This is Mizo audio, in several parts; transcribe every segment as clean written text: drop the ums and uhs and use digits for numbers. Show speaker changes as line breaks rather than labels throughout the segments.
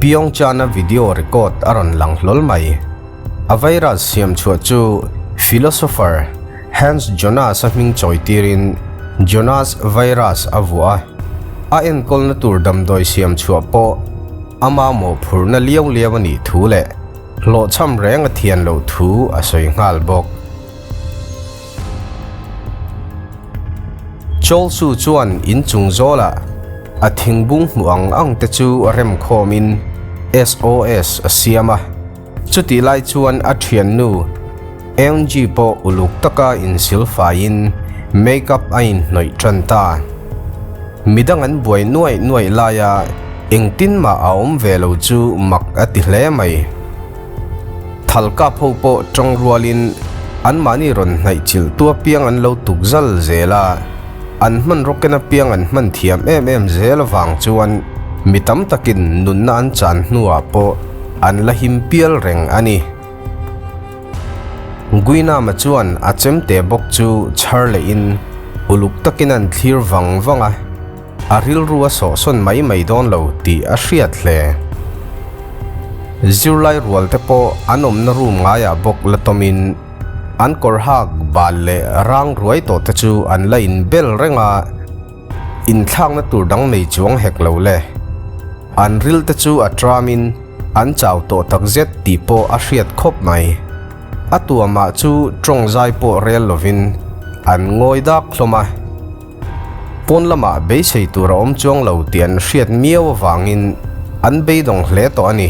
Byung-chan-a video record a rawn lang hlawl mai. A virus siam chhuah chu philosopher Hans Jonas-a hming chawi tirin Jonas virus a vuah a, a enkawlna tur damdawi siam chhuah pawh ama mawhphurhna liau liau a nih thu leh hlawhchham reng a thian loh thu a sawi nghal bawk. Chawlsu chuan inchung zawlah a thingbung hmuh ang ang te chu rem khawmin SOS a siam a, chutih lai chuan a thiannu Angie pawh uluk taka insil faiin make-up a inhnawih tan ta. Midang an buai nuaih nuaih laia engtin mah a awm ve lo chu mak a ti hle mai. Thalkap ho pawh tawng rualin anmahni rawn hnaih chilh tu apiang an lo tuk zal zel a, an hmanraw ken apiang an hman thiam em em zel avang chuan mi tam takin nunna an chan hnuah pawh an la him pial reng a ni. Guinama chuan a chemte bawk chu chhar lehin uluk takin an thlir vang vang a. A rilru a sawhsawn mai mai dawn lo tih a hriat hle. Zirlai rual te pawh an awmna room ngaiah bawk la tawmin an kawr hak bal leh rang ruai tawh te chu an la inbel reng a, inthlakna tur dang nei chuang hek lo le. An ril te chu a tramin an chau tawh takzet tih pawh a hriat khawp mai. A tuamah chu tawng zai pawh rel lovin an ngawi dak hlawm a. Pawn lamah beisei tur a awm chuang lo tih an hriat miau avangin an beidawng hle tawh a ni.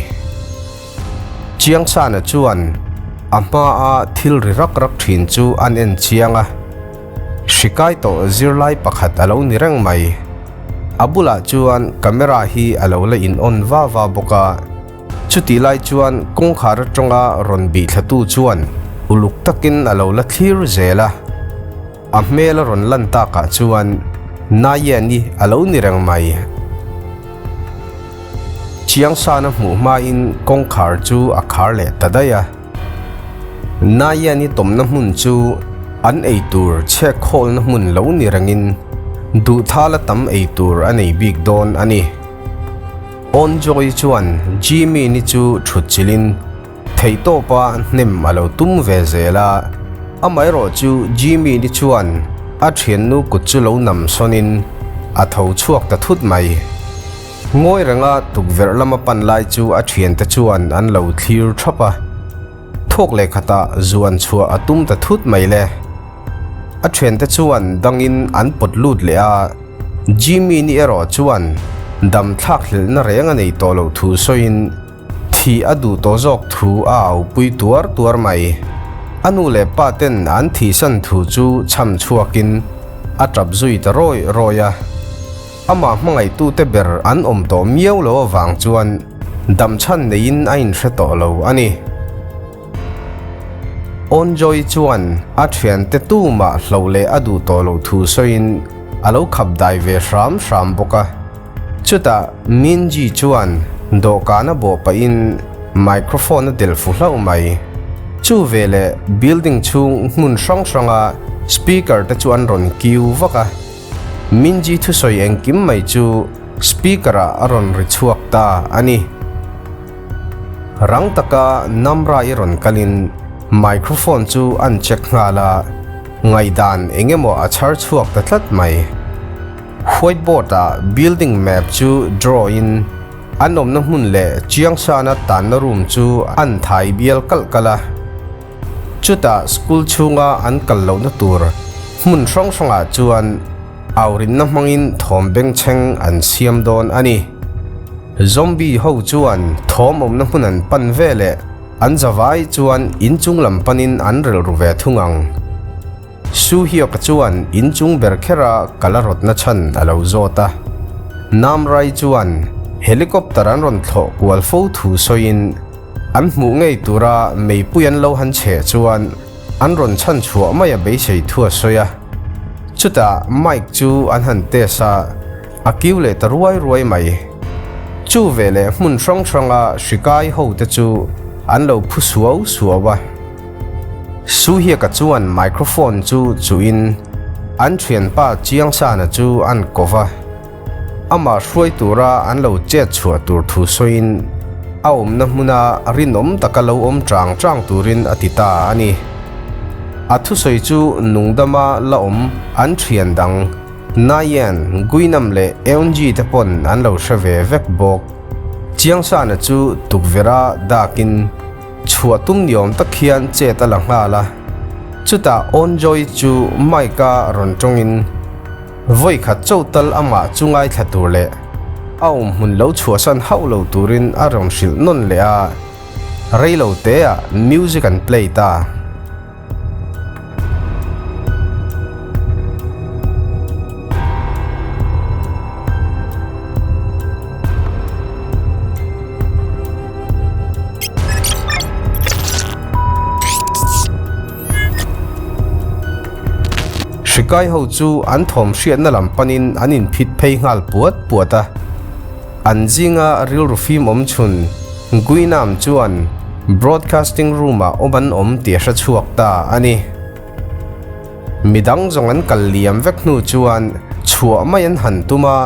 Chiangsana chuan a hmaa thil ri rak rak thin chu an en chiang a, hri kai tawh zirlai pakhat a lo ni reng mai. A bulah chuan camera hi a lo la in on va va bawk a, chutih lai chuan kawngkhar atanga rawn bih thlatu chuan uluk takin a lo la thlir zel a. A hmel a rawn lan takah chuan Nayen-i a lo ni reng mai. Chiangsana hmuh hmain kawngkhar chu a khar leh ta daih a. Nayen-i tawmna hmun chu an eitur chhek khawlna hmun lo ni rengin duhthala tam eitur a nei bik dawn a ni. Onjoy chuan Jimmy-ni chu thut chilhin Theihtawpa hnem a lo tum ve zel a, amaherawh chu Jimmy ni chuan a thiannu kut chu lo nam sawnin a tho chhuak ta thut mai. Ngawi renga tukverh lama pan lai chu a thiante chuan an lo thlir thap a, thawk leh khatah zuan chhuah a tum ta thut mai le. A thiante chuan dangin an pawt lut leh a, Jimmy ni erawh chuan dam thlak hlelhna reng a nei tawh loh thu sawiin, Thih a duh tawh zawk thu a aupui tuar tuar mai. A nu leh pa ten an thihsan thu chu chham chhuakin a tap zui ta rawi rawi a. Amah hmangaihtute ber an awm tawh miau lo avang chuan damchhan neiin a inhre tawh lo a ni. Onjoy chuan a thiante tumah hloh leh a duh tawh loh thu sawiin a lo khap dai ve hram hram bawk a. Chutah Minji chuan dawhkan a bawh pahin microphone a del fu hlauh mai. Chu veleh building chhung hmun hrang hranga speaker te chu an rawn kiu vak a. Minji thusawi engkim mai chu speaker ah a rawn ri chhuak ta a ni. Rang taka Namra i rawn kalin microphone chu an check nghal a, ngaihdan eng emaw a chhar chhuak ta tlat mai. Whiteboard ah building map chu draw in an awmna hmun leh Chiangsana tanna room chu an thai bial kalh kalh a. Chutah school chhunga an kal lohna tur hmun hrang hrangah chuan aurinna hmangin thawm bengchheng an siam dawn a ni. Zombie ho chuan thawm awmna hmun an pan veleh an zavai chuan inchung lam panin an rilru ve thung ang. Su Hyuk chuan inchung ber khera kal a rawtna chhan a lo zawt a. Nam Rai chuan helicopter an rawn thlawh kual fo thu sawiin an hmuh ngei tura meipui an lo han chheh chuan an rawn chhan chhuah mai a beisei thu a sawi a. Chutah mic chu an han test a, a kiu leh ta ruai ruai mai. Chu veleh hmun hrang hranga hri kai ho te chu an lo phu suau suau a. Suhiaka chuan microphone chu chuhin an thianpa Chiangsana chu an ko va, amah hruai tura an lo chet chhuah tur thu sawiin a awmna hmuna rinawm taka lo awm chang chang turin a ti ta a ni. A thusawi chu nungdama la awm an thian dang Nayan, Guinam leh Eunji te pawn an lo hre ve vek bawk. Chiangsana chu tukverha dakin chhuah tum niawm tak hian chet a la nghal a. Chutah Onjoy chu mic-a rawn tawngin. Vawi khat cho tal amah chu ngaithla tur leh a awm hmun lo chhuahsan hauh lo turin a rawn hrilh nawn leh a, rei lo teah music an play ta. Hrikai ho chu an thawm hriatna lam panin an inphit phei nghal puat puat a. An zinga rilru fim awm chhun Guinam chuan broadcasting room ah awm an awm tih a hre chhuak ta a ni. Midang zawng an kal liam vek hnu chuan chhuah mai an han tum a,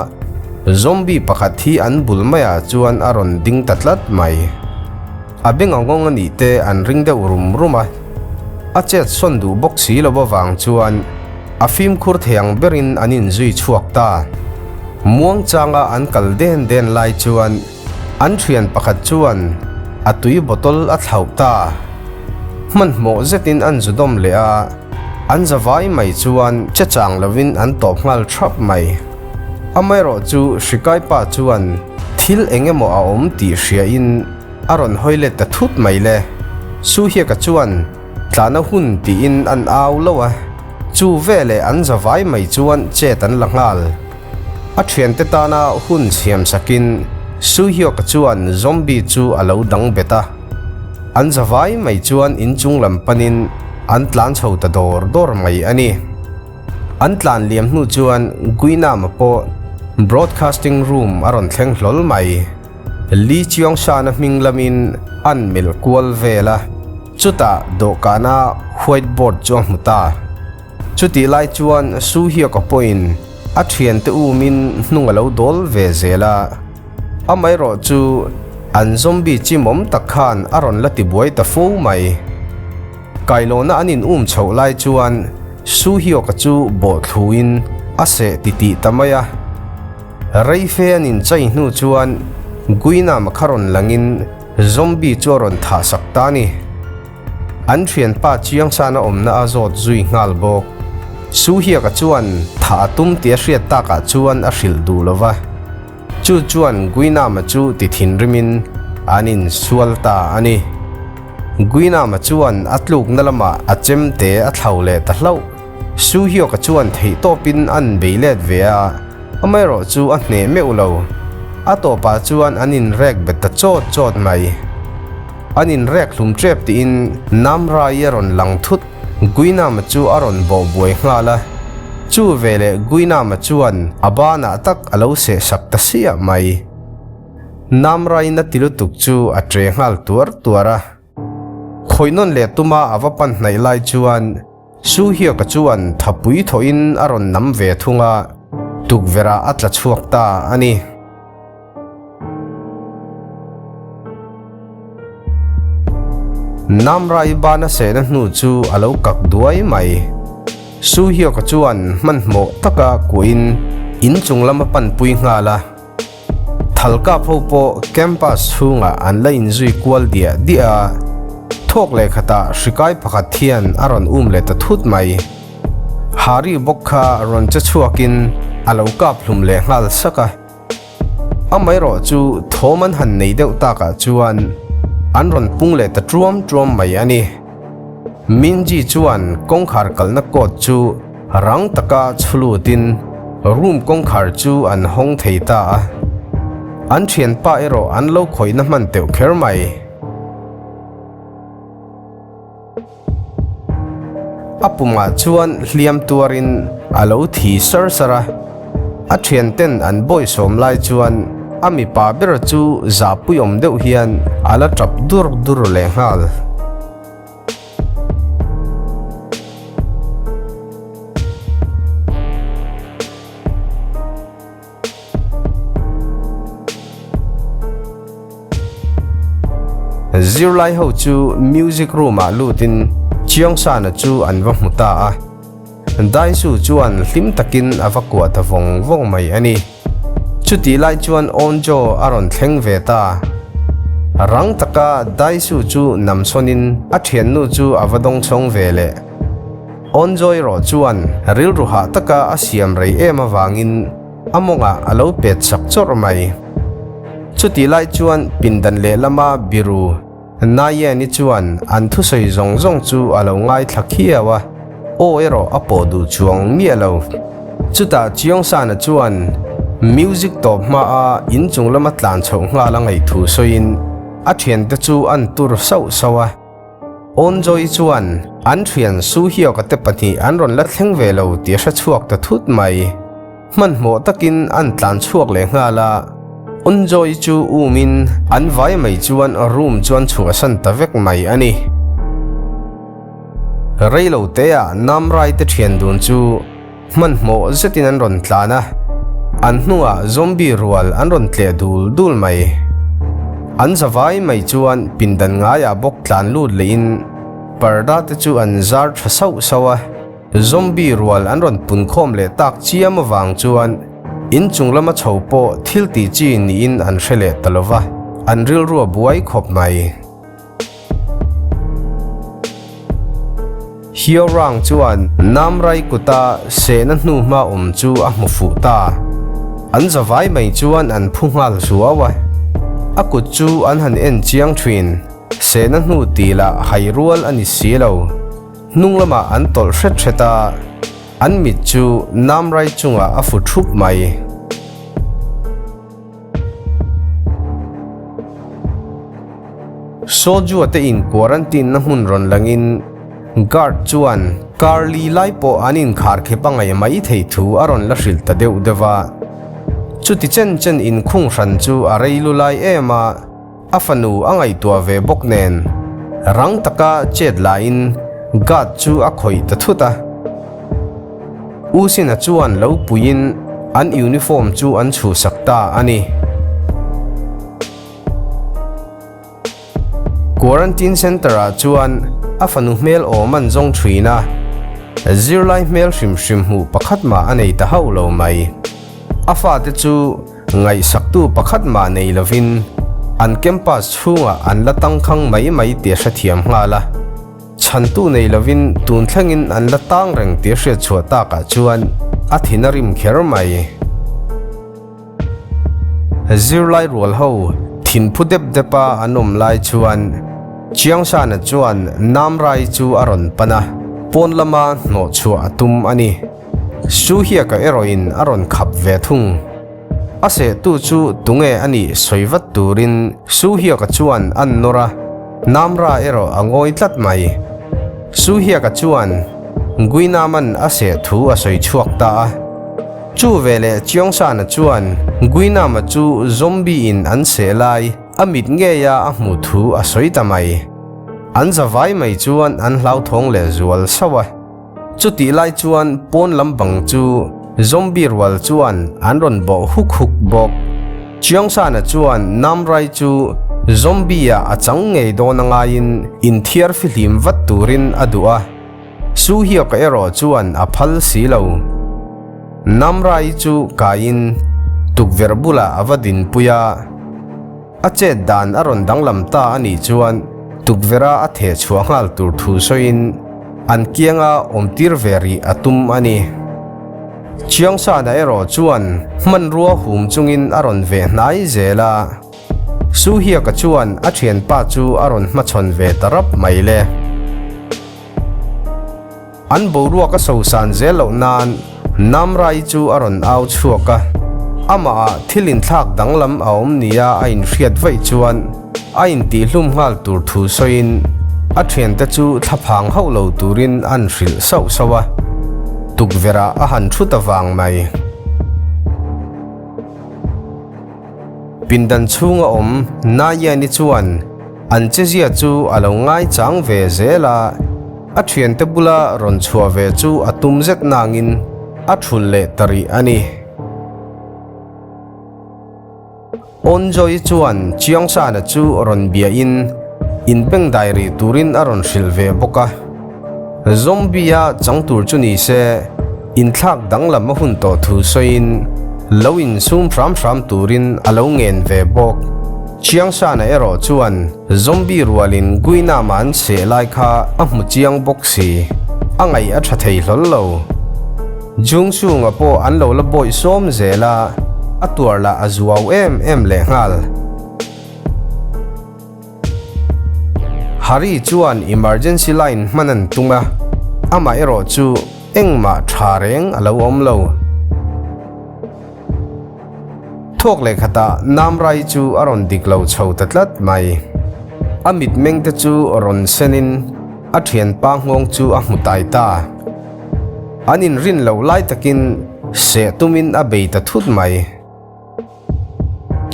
zombie pakhat hi an bul maiah chuan a rawn ding ta tlat mai. A beng a ngawng a nih te an ring deuh rum rum a, a chet sawn duh bawk si lo avang chuan a fimkhur thei ang berin an inzui chhuak ta. Muang changa an kal den den lai chuan an thian pakhat chuan a tui bottle a thlauh ta. Hmanhmawh zetin an zu dawm leh a, an za vai mai chuan che chang lovin an tawp nghal thap mai. Amaherawh chu hrikai pa chuan thil eng emaw a awm tih hriain a rawn hawi let ta thut mai le. Suhiaka chuan tlana hun tiin an au lo a, chu veleh an za vai mai chuan chet an la nghal. A thiante tana hun siam sakin Suhiaka chuan zombie chu a lo dang bet a. An za vai mai chuan inchung lam panin an tlan chho ta dawr dawr mai a ni. An tlan liam hnu chuan Guinam-a pawh broadcasting room a rawn thleng hlawl mai. Lee Cheong-san-a hming lamin an melh kual vel a, chutah dawhkana white board chu a hmu ta. Chutih lai chuan Su Hyuk-a pawhin a thiante umin hnung a lo dawl ve zel a. Amaherawh chu an zombie chimawm tak khan a rawn la tibuai ta fo mai. Kailawna an in um chhoh lai chuan Su Hyuk-a chu bawh thluin a seh titih ta mai a. Rei fe an in chai hnu chuan Guinam-a kha rawn langin zombie chu a rawn thah sak ta a ni. An thianpa Chiangsana awmna a zawt zui nghal bawk. Su Hyuk-a chuan thah a tum tih a hriat takah chuan a hrilh duh lo va. Chu chuan Guinama chu ti thinrimin an insual ta a ni. Guinama chuan a tlukna lamah a chemte a thlo leh ta hlauh. Su Hyuk-a chuan theihtawpin an bei let ve a, amaherawh chu a hneh meuh lo. A tawpah chuan an inrek bet ta chawt chawt mai. An inrek hlum tep tiin Namrai a rawn lang thut. Guinama chu a rawn bawh buai nghal a, chu veleh Guinama chuan a banah tak a lo seh sak ta siah mai. Namrain a ti lutuk chu a tre nghal tuar tuar a. Khawih nawn leh tuma a va pan hnaih lai chuan Su Hyuk-a chuan thapui thawhin a rawn nam ve thung a, tukverh-ah a tla chhuak ta a ni. Namrai bana sehna hnu chu a lo kak duai mai. Su Hyuk-a chuan hmanhmawh taka kuahin inchung lam a panpui nghal a. Thalkap ho pawh campus chhungah an la inzui kual diah diah a. Thawk leh khatah hrikai pakhat hian a rawn um leh ta thut mai. Hari bawk kha rawn che chhuakin a lo kap hlum leh nghal sak a. Amaherawh chu thawm an han nei deuh takah chuan an rawn pung leh ta tuam tuam mai a ni. Minji chuan kawngkhar kalna kawt chu rang taka chhulutin room kawngkhar chu an hawng thei ta a. An thianpa erawh an lo khawihna hman teuh kher mai. A pumah chuan hliam tuarin a lo thi sar sar a, a thianten an bawisawm lai chuan a mipa ber chu zahpuiawm deuh hian a la tap dur dur lehnghal. Zirlai ho chu music room ah lutin Chiangsana chu an va hmu ta a. Daisu chuan hlim takin a va kuah ta vawng vawng mai a ni. Chutih lai chuan Onjo a rawn thleng ve ta. Rang taka Daisu chu namsawnin a thiannu chu a va dawngchhawng ve leh. Onjo erawh chuan rilru hah taka a siam rei em avangin a mawngah a lo pet sak chawrh mai. Chutih lai chuan pindan lehlama biru Nayeni chuan an thusawi zawng zawng chu a lo ngaithla khiau a, aw erawh a pawh duh chuang miah lo. Chutah Chiangsana chuan music tawp hmaa inchung lama tlan chhoh nghal a ngaih thu sawiin a thiante chu an tur sauh sauh a. Awnjoy chuan an thian Suhioka te pahnih an rawn la thleng ve lo tih a hre chhuak ta thut mai. Hmanhmawh takin an tlan chhuak leh nghal a, Awnjoy chu umin an vai mai chuan room chuan chhuahsan ta vek mai a ni. Reilo teah Namrai te thian dun chu Hmanhmawh zetin an rawn tlan a, an hnungah zombie rual an rawn tleh dul dul mai. An zavai mai chuan pindan ngaiah bawk tlan lut lehin parda te chu an zar tha sauh sauh a, zombie rual an rawn punkhawm leh tak chiam avang chuan inchung lama chho pawh thil tih chi niin an hre leh ta lo va, an rilru a buai khawp mai. Hyo-rang chuan Namrai kuta sehna hnuhma awm chu a hmu fuh ta. An zavai mai chuan an phu nghal zuau a. A kut chu an han en chiang thin. Sehna hnu tih lah hai rual a ni si lo. Hnung lamah an tawlh hret hret a, an mit chu Namrai chungah a fu thup mai. Soju-a te in quarantine na hmun rawn langin guard chuan kar li lai pawh an inkhar khep a ngaih mai thei thu a rawn la hrilh ta deuh deuh a. Chuti chen chen inkhung hran chu a rei lu lai em a, a fanu a ngaihtuah ve bawk nen rang taka chet lahin guard chu a khawih ta thut a. U Sina chuan lo puiin an uniform chu an chhuhsak ta a ni. Quarantine Centre-ah chuan a fanu hmel awm an zawng thin a, zirlai hmel hrim hrim hmuh pakhat mah a nei ta hauh lo mai. A fate chu ngaihsaktu pakhat mah nei lovin an campus chhungah an la tangkhang mai mai tih a hrethiam nghal a. Chhantu nei lovin tun thlengin an la tang reng tih a hriat chhuah takah chuan a thin a rim kher mai. Zirlai rual ho thin phu dep dep a an awm lai chuan Chiangsana chuan Namrai chu a rawn pan a, pawn lama hnawh chhuah a tum a ni. Suhiaka erawhin a rawn khap ve thung. A sehtu chu tunge a nih sawi vat turin Suhiaka chuan an nawr a, Namra erawh a ngawi tlat mai. Suhiaka chuan Guinaman a seh thu a sawi chhuak ta a. Chu veleh Chiangsana chuan Guinama chu zombie in an seh lai a mit ngeia a hmuh thu a sawi ta mai. An zavai mai chuan an hlauthawng leh zual sauh a. Chutih lai chuan pawn lam bang chu zombie rual chuan an rawn bawh huk huk bawk. Chiangsana chuan Namrai chu zombie ah a chang ngei dawn a ngaiin inthiar fihlim vat turin a duh a, Suhioka erawh chuan a phal si lo. Namrai chu kaiin tukverh bulah a va dinpui a. A chet dan a rawn danglam ta a nih chuan tukverha a theh chhuah nghal tur thu sawiin an kianga awmtir ve rih a tum a ni. Chiangsana erawh chuan hmanrua hum chungin a rawn veh hnai zel a, Suhiaka chuan a thianpa chu a rawn hmachhawn ve ta rap mai le. An boruak a sosan zel loh nan Namrai chu a rawn au chhuak a, amahah thil inthlak danglam a awm nia a inhriat vaih chuan a intihlum nghal tur thu sawiin a thiante chu thlaphang hauh lo turin an hrilh sauh sauh a, tukverhah a han thut avang mai. Pindan chhunga awm Nayani chuan an chezia chu a lo ngaichang ve zel a, a thiante bula rawn chhuah ve chu a tum zet nangin a thul leh ta rih a ni. Onjoy chuan Chiangsana chu rawn biahin. Inbengdai rih turin a rawn hrilh ve bawk a. Zombie-a chang tur chu ni se, inthlak danglam a hun tawh thu sawiin lo insum hram hram turin a lo ngen ve bawk. Chiangsana erawh chuan zombie rualin Guinam-a an seh lai kha a hmu chiang bawk si, a ngaih a tha thei hlawl lo. Jungchunga pawh an lo la bawih sawm zel a, a tuar lah a zuau em em lehnghal. Hari chuan emergency line hman an tum a, amah erawh chu engmah tha reng a lo awm lo. Thawk leh khatah Namrai chu a rawn dik lo chho ta tlat mai. A mitmeng te chu rawn senin a thianpa nghawng chu a hmu tai ta. An inrin loh lai takin seh tumin a bei ta thut mai.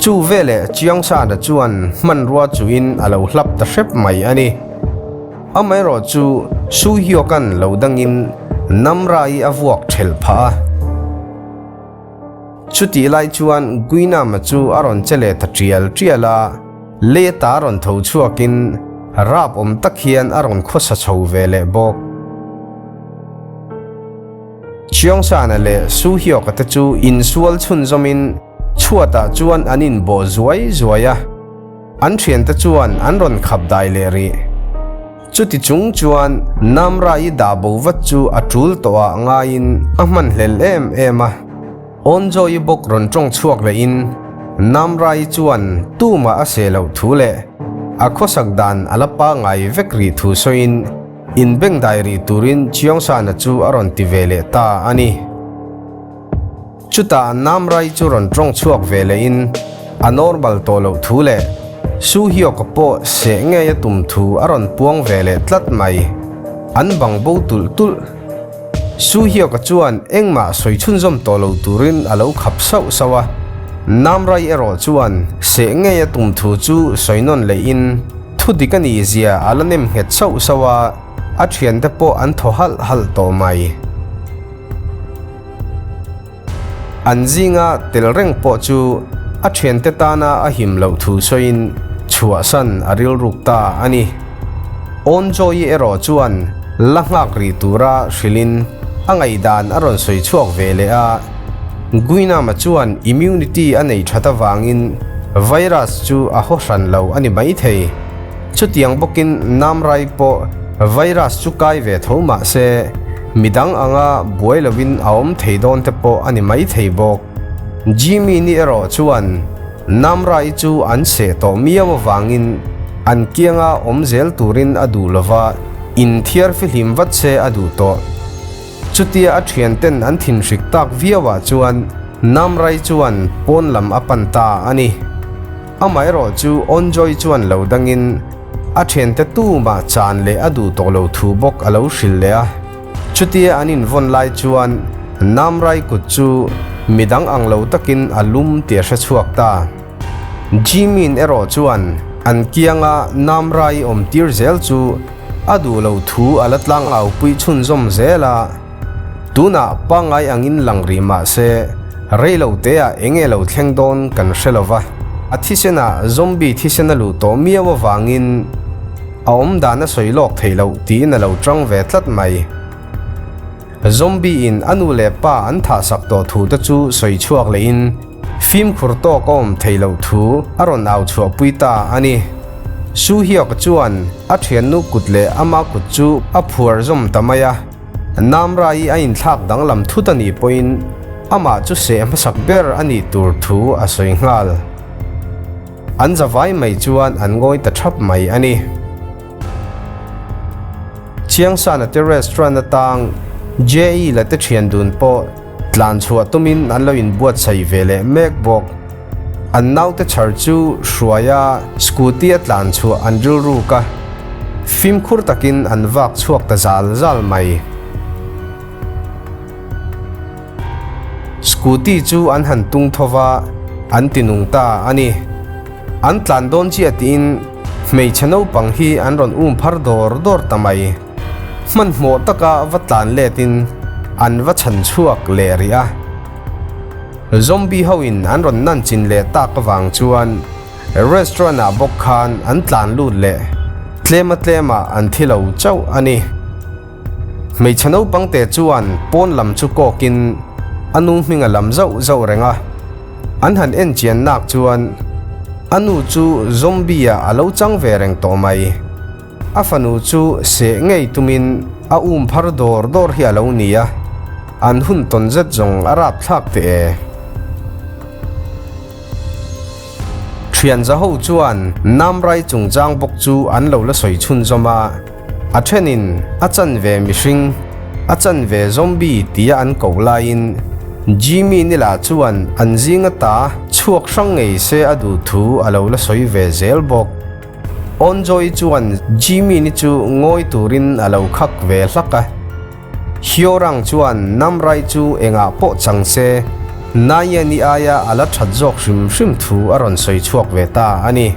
Chu veleh Chiangsana chuan hmanrua chuin a lo hlap ta hrep mai a ni. Amaherawh chu Su Hyoka'n lo dangin Namra-i a vuak thelh phah a. Chutih lai chuan Guinam-a chu a rawn che leh ta tial tial a, leta rawn tho chhuakin rap awm tak hian a rawn khawsa chho ve leh bawk. Chiangsana leh Su Hyoka te chu insual chhunzawmin chhuatah chuan an inbawh zuai zuai a, an thiante chuan an rawn khap dai leh rih. Chuti chung chuan Namra-i dah bo vat chu a tul tawhah ngaiin a hmanhlel em em a. Awnjawi bawk rawn tawng chhuak lehin Namra-i chuan tumah a seh loh thu leh a khawsak dan a la pangngai vek rih thu sawiin, Inbengdai rih turin Chiangsana chu a rawn ti ve leh ta a ni. Chutah Namrai chu rawn tawng chhuak ve lehin a normal tawh loh thu leh Su Hyoka pawh seh ngei a tum thu a rawn puang ve leh tlat mai. An bang bo tulh tulh. Su Hyoka chuan engmah sawi chhunzawm tawh lo turin a lo khap sauh sauh a. Namrai erawh chuan seh ngei a tum thu chu sawi nawn lehin, Thu dik a nih zia a la nem nghet sauh sauh a, a thiante pawh an thaw halh halh tawh mai. An zinga tel reng pawh chu a thiante tana a him loh thu sawiin chhuahsan a rilruk ta a ni. Awnjawi erawh chuan la nghak rih tura hrilhin a ngaihdan a rawn sawi chhuak ve leh a. Guinam-a chuan immunity a nei that avangin virus chu a haw hran lo a ni maithei. Chutiang bawkin Namrai pawh virus chu kai ve tho mah se, midang anga buai lovin a awm thei dawn te pawh a ni maithei bawk. Jimmy ni erawh chuan Namrai chu an seh tawh miau avangin an kianga awm zel turin a duh lova, inthiar fihlim vat se a duh tawh. Chutia a thianten an thinhrik tak viauah chuan Namrai chuan pawn lam a pan ta a ni. Amaherawh chu Onjoy chuan lo dangin a thiante tumah chan leh a duh tawh lo thu bawk a lo hrilh leh a. Chutia an invawn lai chuan Namrai kut chu midang ang lo takin a lum tih a hre chhuak ta. Jimin erawh chuan an kianga Namrai awm tir zel chu a duh lo thu a la tlang au pui chhunzawm zel a, tunah pangngai angin lang rih mah se rei lo teah eng nge lo thleng dawn kan hre lo va, a thisenah zombie thisen a luh tawh miau avangin a awm dan a sawi lawk theih loh tiin a lo tang ve tlat mai. Zombie in a nu leh pa an thahsak tawh thu te chu sawi chhuak lehin fimkhur tawk a awm theih loh thu a rawn au chhuahpui ta a ni. Su Hyuk chuan a thiannu kut leh ama kut chu a phuar zawm ta mai a, Namra-i a inthlak danglam thut a nih pawhin amah chu seh hmasak ber a nih tur thu a sawi nghal. An zavai mai chuan an ngawi ta thap mai a ni. Chiangsana te restaurant atang JE la te thian dun pawh tlan chhuah tumin an lo inbuatsaih ve leh mek bawk. An naute chhar chu hruaia scooty a tlan chhuah an rilruk a, fimkhur takin an vak chhuak ta zal zal mai. Scooty chu an han tung tho va, an ti nung ta a ni. An tlan dawn chiah tiin hmeichhe naupang hi an rawn um phar dawr dawr ta mai. Hmanhmawh taka va tlan letin an va chhan chhuak leh rih a. Zombie hoin an rawn nanchin leh tak avang chuan restaurant ah bawk khan an tlan lut leh. Tlema tlemah an thi lo chauh a ni. Hmeichhe naupang te chuan pawn lam chu kawkin a nu hming a lam zauh zauh reng a, an han en chian nak chuan a nu chu zombie ah a lo chang ve reng tawh mai. A fanu chu seh ngei tumin a um phar dawr dawr hi a lo ni a, an hun tawn zet zawng a rapthlak teh e. Thian zaho chuan Namrai chungchang bawk chu an lo la sawi chhunzawm a, a thenin a chanve mihring, a chanve zombie tia an koh laiin Jimmy Nila chuan an zinga ta chhuak hrang ngei se a duh thu a lo la sawi ve zel bawk. Onjoy chuan Jimmy ni chu ngawi turin a lo khak ve hlak a. Hyorang chuan Namrai chu engah pawh chang se, Nayani aia a la that zawk hrim hrim thu a rawn sawi chhuak ve ta a ni.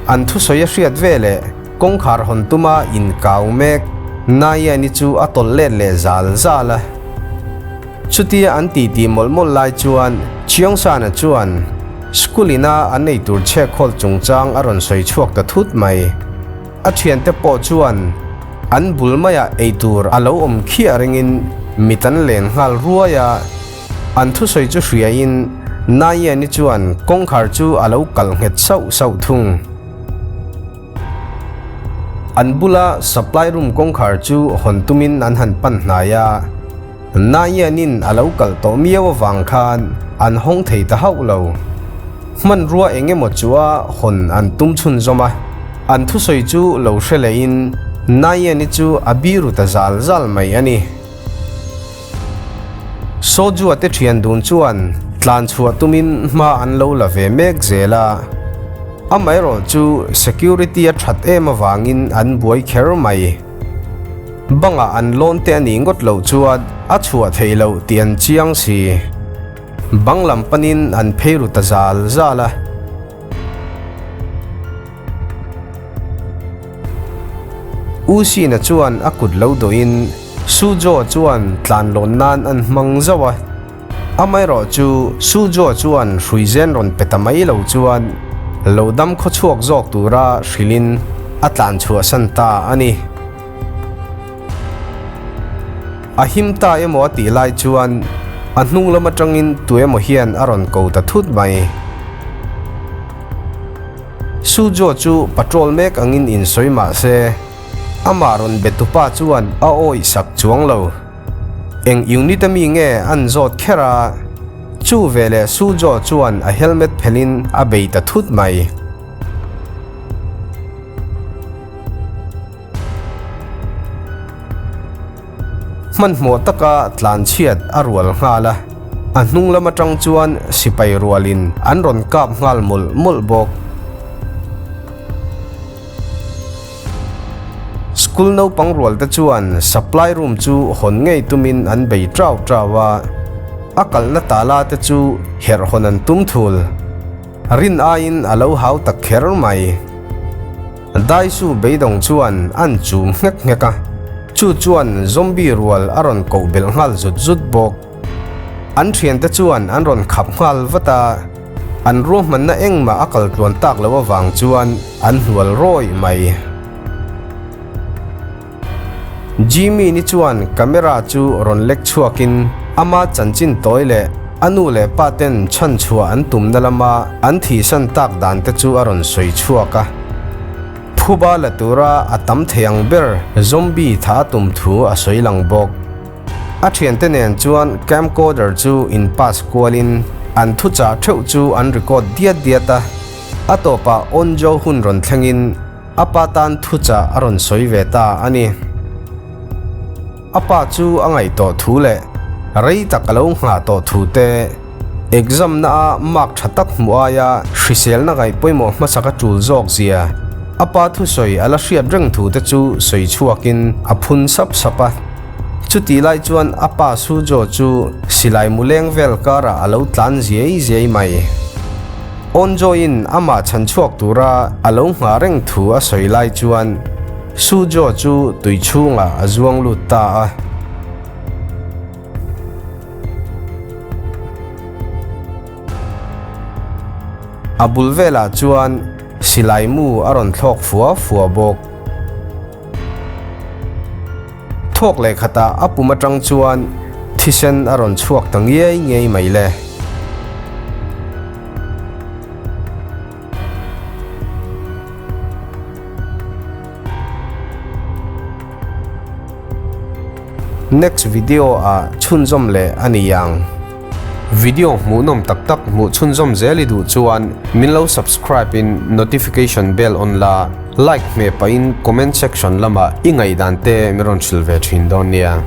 An thusawi a hriat ve leh kawngkhar hawn tuma inkau mek Nayani chu a tawlh let leh zal zal a. Chutia an titi mawlh mawlh lai chuan Chiangsana chuan school ina an ei tur chhekhawl chungchang a rawn sawi chhuak ta thut mai. A thiante pawh chuan an bul maiah eitur a lo awm khiah ringin mit an len nghal ruai a, an thusawi chu hriain Nayani chuan kawngkhar chu a lo kalh nghet sauh sauh thung. An bula supply room kawngkhar chu hawn tumin an han pan hnai a, Nayanin a lo kalh tawh miau avang khan an hawng thei ta hauh lo. Hmanrua eng emaw chu a hawn an tum chhunzawm a, an thusawi chu lo hre lehin Nayani chu a biru ta zal zal mai a ni. Sojua te thian dun chuan tlan chhuah tumin hma an lo la ve mek zel a, amaherawh chu security a that em avangin an buai kher mai. Bangah an lawn te a nih ngawt loh chuan a chhuah theih loh tih an chiang si. Bang lam panin an phei ru ta zal zal a. U Sina chuan a kut lo dawhin Sujo chuan tlan lawn nan an hmang zauh a. Amaherawh chu Sujo chuan hruizen rawn pe ta mai lo chuan lo dam khawchhuak zawk tura hrilhin a tlan chhuahsan ta a ni. A him ta emaw a tih lai chuan a hnung lam atangin tu emaw hian a rawn ko ta thut mai. Sujo chu patrol mek angin insawi mah se amah rawn be tupa chuan a awih sak chuang lo. Eng unit a mi nge an zawt kher a, chu veleh Sujo chuan a helmet phelhin a bei ta thut mai. Hmanhmawh taka tlanchhiat a rual nghal a, a hnung lam atang chuan sipai rualin an rawn kap nghal mawlh mawlh bawk. School naupang rual te chuan supply room chu hawn ngei tumin an bei trau trau a, a kalna tala te chu herh hawn an tum thul. Rin aiin a lo hau tak kher mai. Daisu beidawng chuan an chum nghek nghek a, chu chuan zombie rual a rawn koh belh nghal zut zut bawk. An thiante chuan an rawn khap nghal vat a. An ruahmanna engmah a kal tluan tak loh avang chuan an hnual rawih mai. Jimmy ni chuan camera chu rawn lek chhuakin ama chanchin tawi leh a nu leh pa ten chhanchhuah an tumna lama an thihsan tak dan te chu a rawn sawi chhuak a. Phuba la tura a tam thei ang ber zombie tha a tum thu a sawi lang bawk. A thiante nen chuan camcorder chu in pass kualin an thuchah theuh chu an record diat diat a, a tawpah Onjo hun rawn thlengin a pa tan thuchah a rawn sawi ve ta a ni. A pa chu a ngaih tawh thu leh rei tak a lo nghah tawh thu te, exam na a mark tha tak hmuh aia hriselna ngaih pawimawh hmasak a tul zawk zia a pa thusawi a la hriat reng thu te chu sawi chhuakin a phun sap sap a. Chutih lai chuan a pa Sujo chu silai mu leng vel karah a lo tlan ziai ziai mai. Onjoin amah chhan chhuak tura a lo nghah reng thu a sawi lai chuan Sujo chu tui chhungah a zuang lut ta a. A bul velah chuan. Silai mu a rawn thlawk fua fua bawk. Thawk leh khatah a pum atang chuan thisen a rawn chhuak ta ngiai ngiai mai le. Next video ah chhunzawm leh a ni ang. Video hmuhnawm tak tak hmuh chhunzawm zel i duh chuan min lo subscribe in notification bell on la, like hmeh pahin comment section lamah i ngaihdan te min rawn hrilh ve thin dawn nia.